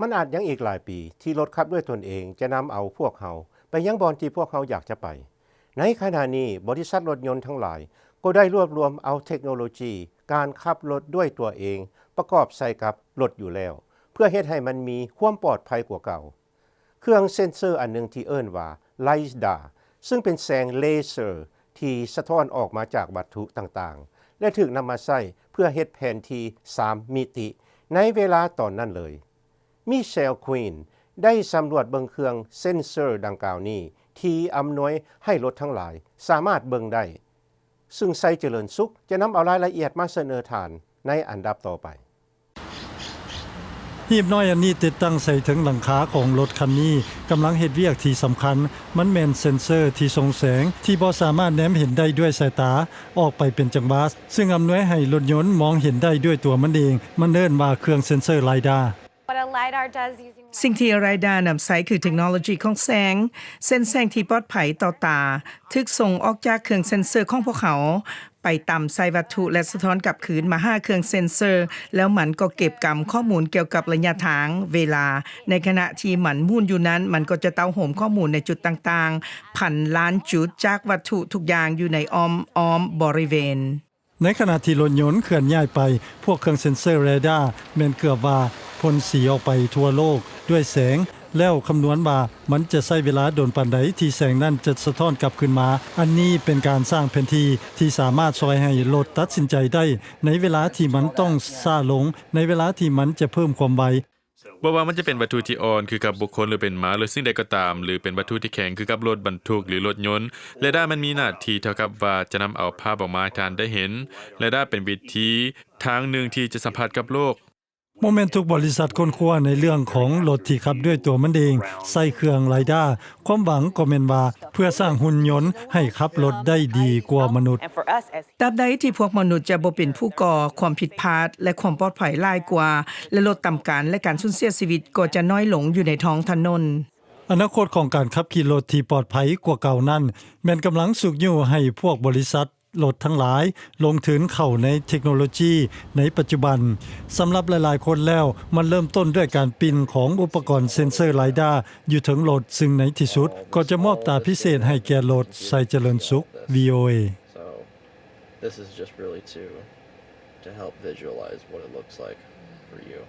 ມັນອາດຍັງອີກຫຼາຍປີທີ່ລົດຂັບດ້ວຍຕົນເອງຈະນຳເອົາພວກເຮົາໄປຍັງບ່ອນທີ່ພວກເຮົາຢາກຈະໄປ. ໃນຂະນະນີ້, ບໍລິສັດລົດຍົນທັງຫຼາຍກໍໄດ້ລວບລວມເອົາເທັກໂນໂລຈີການຂັບລົດດ້ວຍຕົວເອງປະກອບໃສ່ກັບລົດຢູ່ແລ້ວ, ເພື່ອເຮັດໃຫ້ມັນມີຄວາມປອດໄພກວ່າເກົ່າ. ເຄື່ອງເຊັນເຊີອັນໜຶ່ງທີ່ເອີ້ນວ່າໄລດາ, ຊຶ່ງເປັນແສງເລເຊີທີ່ສະທ້ອນອອກມາຈາກວັດຖຸຕ່າງໆ ແລະ ຖືກນຳມາໃຊ້ເພື່ອເຮັດແຜນທີ່ສາມມິຕິໃນເວລາຕອນນັ້ນເລີຍ. ມິເຊລ ຄວີນ ໄດ້ສຳຫຼວດເບິ່ງເຄື່ອງເຊັນເຊີດັ່ງກ່າວນີ້ ທີ່ອຳນວຍໃຫ້ລົດທັງຫຼາຍສາມາດເບິ່ງໄດ້, ຊຶ່ງໄຊຈະເລີນສຸກຈະນຳເອົາລາຍລະອຽດມາສະເໜີທ່ານໃນອັນດັບຕໍ່ໄປ. ຮີບນ້ອຍອັນນີ້ຕິດຕັ້ງໃສ່ເທິງຫຼັງຄາຂອງລົດຄັນນີ້ ກຳລັງເຮັດວຽກທີ່ສຳຄັນ. ມັນແມ່ນເຊັນເຊີທີ່ສົ່ງແສງທີ່ບໍ່ສາມາດແນມເຫັນໄດ້ດ້ວຍສາຍຕາອອກໄປເປັນຈັງຫວະ, ຊຶ່ງອຳນວຍໃຫ້ລົດຍົນມອງເຫັນໄດ້ດ້ວຍຕົວມັນເອງ. ມັນເອີ້ນວ່າເຄື່ອງເຊັນເຊີໄລດາ. What a lidar does using ສິ່ງທີ່ lidar ນຳໃຊ້ຄືເທັກໂນໂລຈີຂອງແສງ, ເສັ້ນແສງທີ່ປອດໄພຕໍ່ຕາ, ຖືກສົ່ງອອກຈາກເຄື່ອງເຊັນເຊີຂອງພວກເຮົາ ໄປຕຳໃສ່ວັດຖຸ ແລະ ສະທ້ອນກັບຄືນມາຫາເຄື່ອງເຊັນເຊີ, ແລ້ວມັນກໍເກັບກຳຂໍ້ມູນກ່ຽວກັບໄລຍະທາງ, ເວລາ, ໃນຂະນະທີ່ມັນໝູນຢູ່ນັ້ນ, ມັນກໍຈະເຕົ້າໂຮມຂໍ້ມູນໃນຈຸດຕ່າງໆ ພັນລ້ານຈຸດ ຈາກວັດຖຸທຸກຢ່າງຢູ່ໃນອ້ອມອ້ອມບໍລິເວນ. ໃນຂະນະທີ່ລົດຍົນເຄື່ອນຍ້າຍໄປ, ພວກເຄື່ອງເຊັນເຊີເຣດ້າແມ່ນເກືອບວ່າພົ່ນສີອອກໄປທົ່ວໂລກດ້ວຍແສງ, ແລ້ວຄຳນວນວ່າມັນຈະໃຊ້ເວລາດົນປານໃດທີ່ແສງນັ້ນຈະສະທ້ອນກັບຄືນມາ. ອັນນີ້ເປັນການສ້າງແຜນທີ່ທີ່ສາມາດຊ່ອຍໃຫ້ລົດຕັດສິນໃຈໄດ້ໃນເວລາທີ່ມັນຕ້ອງຊ້າລົງ, ໃນເວລາທີ່ມັນຈະເພີ່ມຄວາມໄວ. ບໍ່ວ່າມັນຈະເປັນວັດຖຸທີ່ອ່ອນຄືກັບບຸກຄົນ ຫຼື ເປັນມ້າ ຫຼື ສິ່ງໃດກໍຕາມ ຫຼື ເປັນວັດຖຸທີ່ແຂງຄືກັບລົດບັນທຸກ ຫຼື ລົດຍົນ, ເຣດ້າມັນມີໜ້າທີ່ເທົ່າກັບວ່າຈະນຳເອົາພາບອອກມາໃຫ້ທ່ານໄດ້ເຫັນ. ເຣດ້າເປັນວິທີທາງໜຶ່ງທີ່ຈະສຳຜັດກັບໂລກ. ບໍ່ແມ່ນທຸກບໍລິສັດຄົ້ນຄວ້າໃນເລື່ອງຂອງລົດທີ່ຂັບດ້ວຍຕົວມັນເອງ ໃຊ້ເຄື່ອງໄລດ້າ. ຄວາມຫວັງກໍແມ່ນວ່າເພື່ອສ້າງຫຸ່ນຍົນໃຫ້ຂັບລົດໄດ້ດີກວ່າມະນຸດ. ຕາບໃດທີ່ພວກມະນຸດຈະບໍ່ເປັນຜູ້ກໍ່ຄວາມຜິດພາດ ແລະ ຄວາມປອດໄພຫຼາຍກວ່າ ແລະ ລົດຕຳການ ແລະ ການສູນເສຍຊີວິດກໍຈະນ້ອຍລົງຢູ່ໃນທ້ອງຖະໜົນ. ອະນາຄົດຂອງການຂັບຂີ່ລົດທີ່ປອດໄພກວ່າເກົ່ານັ້ນ ແມ່ນກຳລັງຊຸກຍູ້ໃຫ້ພວກບໍລິສັດລົດທັງຫຼາຍລົງທຶນເຂົ້າໃນເທັກໂນໂລຈີໃນປັດຈຸບັນ. ສຳລັບຫຼາຍໆຄົນແລ້ວ, ມັນເລີ່ມຕົ້ນດ້ວຍການປິ່ນຂອງອຸປະກອນເຊັນເຊີໄລດ້າຢູ່ເທິງລົດ, ຊຶ່ງໃນທີ່ສຸດກໍຈະມອບຕາພິເສດໃຫ້ແກ່ລົດ. ໄຊຈະເລີນສຸກ ວີ ໂອ ເອ. So this is just really to to help visualize what it looks like for you.